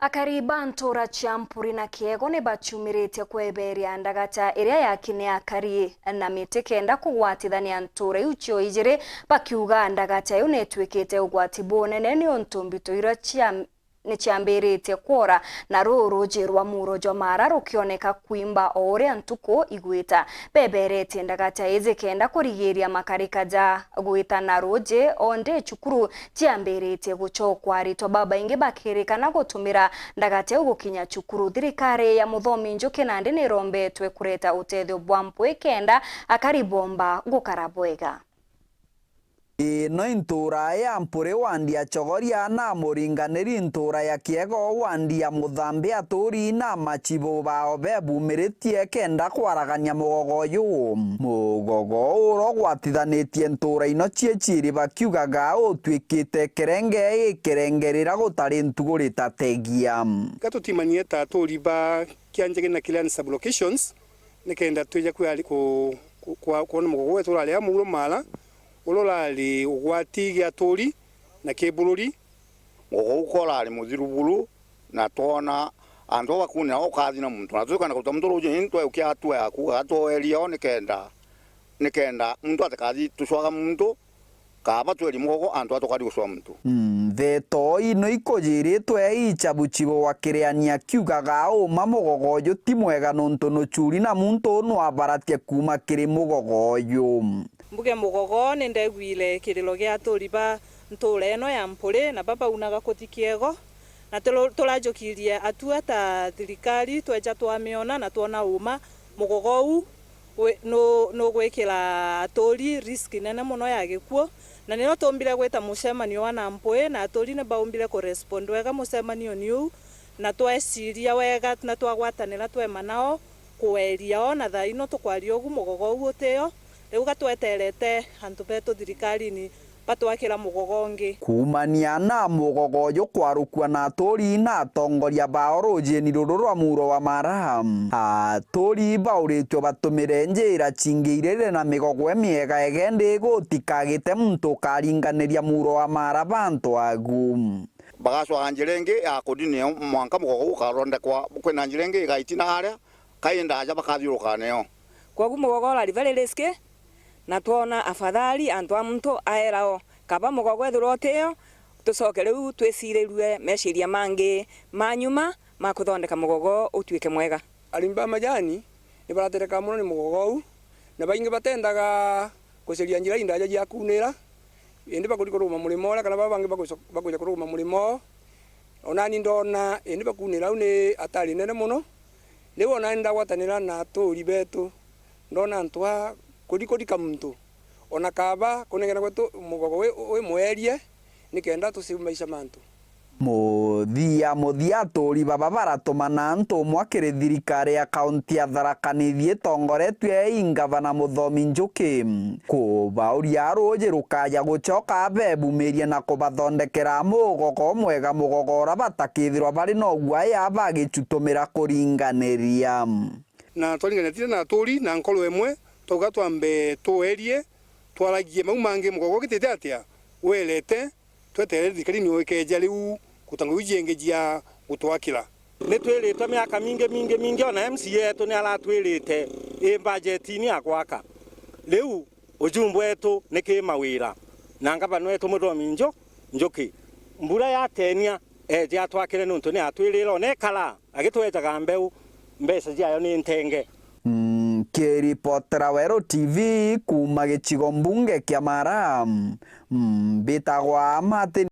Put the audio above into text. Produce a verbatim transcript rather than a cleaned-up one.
Akari ba ntuura cia Mpuri na Kiego ni baciumiritie kweberia ndagata iria yaki ni akari na miti kenda kugwatithania ntuura iu cio ijiri, bakiuga ndagata iu ni itwikite ugwati bunene niuntu mbito iria cia ni ciambiritie kwora, na ruu ruuji rwa muuro jwa Mara rukioneka kwimba o uria ntuku igwita. Beberetie ndagata iji kenda kurigiria makarika ja gwita na ruuji, o ndi cukuru ciambiritie gucokwa, aritwa babaingi bakirikana gutumira ndagata iu gukinya cukuru. Thirikari ya muthomi Njuki nandi nirombetwe kureta utethio bwa mpwi kenda akari bomba gukara bwega. Ino i ntuura ya Mpuri wandi ya Chogoria na muringaniri ntuura ya Kiego wandi ya Muthambi, aturi na machibu bao bebumiritie kenda kwaragania mugogo uyu. Mugogo uu urogwatithanitie ntuura ino cie ciiri bakiugaga utwikite kerenge gikerenge riria gutari ntugu ritategia. Ka tutimanie ta aturi ba Kianjege na Kiliani sub-locations, nikenda twija kwari ku-, ku-, kwa-, kwona mugogo wetu urari a Muuro Mara, uria urari ugwati gia aturi na ki bururi. Mugogo uu ka urari muthiru buru, na twona antu aba bakunira ukathina muntu, na tutikenda kuruta muntu ruuji, ni tweukia hatua ya kuuga gatwoeria o nikenda, nikenda muntu atikathi tucwaga muntu, kaaba tweri mugogo antu atukari gucwa muntu. Mm, ntheto ino ikujiritwe ichabuchibu wa Kiriani akiugaga uma mugogo uju ti mwega nontu nuchuri na muntu nwa baratia kuuma kiri mugogo uju. Mbuge mugogo ni ndegwire kiriro gia aturi ba ntuura ino ya Mpuri na babaunaga kuthi Kiego, na turu-, turajukirie atua ta thirikari tweja twamiona na twona uma mugogo uu wi-, nu-, nugwikira aturi risk nene mono ya gikuu, na nio tuumbire gwita mucemanio wa na mpwi, na aturi ni baumbire ku respond wega mucemanioni uu, na tweciria wega na twagwatanira twema nao kueria o, na thaa ino tukwaria ugu mugogo uu utio. Riu gatweterete antu betu thirikarini batwakira mugogo ungi. Kuumania na mugogo uju kwarukua na aturi na atongoria bao ruujiini ruru rwa muuro wa Mara, aturi bauritue batumire njira cingi iriri na migogo imiega igendi gutikagite muntu ukaringaniria muuro wa Mara bantu agu. Bagacwaga njira ingi ya kudini mwanka mugogo ukathondekwa, kwina njira ingi igaitina aria, kai ndaja bakathiuruka nayo. Kwogu mugogo urari very risky, na twona afadhali antu a muntu aera o, kaba mugogo ethirwa utio, tucoke riu twicirirue meciria mangi ma nyuma ma kuthondeka mugogo utuike mwega. Arimi ba majani ni baratereka mono ni mugogo uu, na baingi batendaga kuceria njira indaja cia kuunira, indi bakuthi kuruguma murimo uria, kana baba bangi bakuja, bakuja kuruguma murimo oo. Onani ndona, indi bakuunira au ni atari nene mono. Riu onani ndagwatanira na aturi betu, ndona antu a kuthi kuthika muntu, ona kaba kunengera gwetu mugogo wi, wi mwerie, nikenda tusiu maisha mantu. Muthia muthia, aturi baba baratumana ntumwa kiri thirikari ya kaunti ya Tharaka Nithi itongoretue i ngavana Muthomi Njuki, kubauria ruuji rukaja gucoka bebumirie na kubathondekera mugogo mwega, mugogo uria batakithirwa bari na uguaya bagicutumira kuringaniria. Na twaringanire na aturi na nkoro imwe, twauga twambe tuerie, twaragie mau mangi mugogo gitite atia, werete, tweterere thirikari nio ikeeja riu guta ngugi ciingi cia gutwakira. Ni twiritwe miaka mingi, mingi, mingi, ona M C A yetu ni aratwirite, i mbajetini ya gwaka. Riu ujumbe wetu ni ki mawira, na ngavana wetu Muthomi Nju-, Njuki, mbura yatenia, eeje atwakire niuntu ni atwirire, ona ekara agitwejaga mbeu, mbeca ciayo ni ntenge. Nkiripotera Weru T V kuuma gicigo mbunge kia Mara, mbitagwa Martin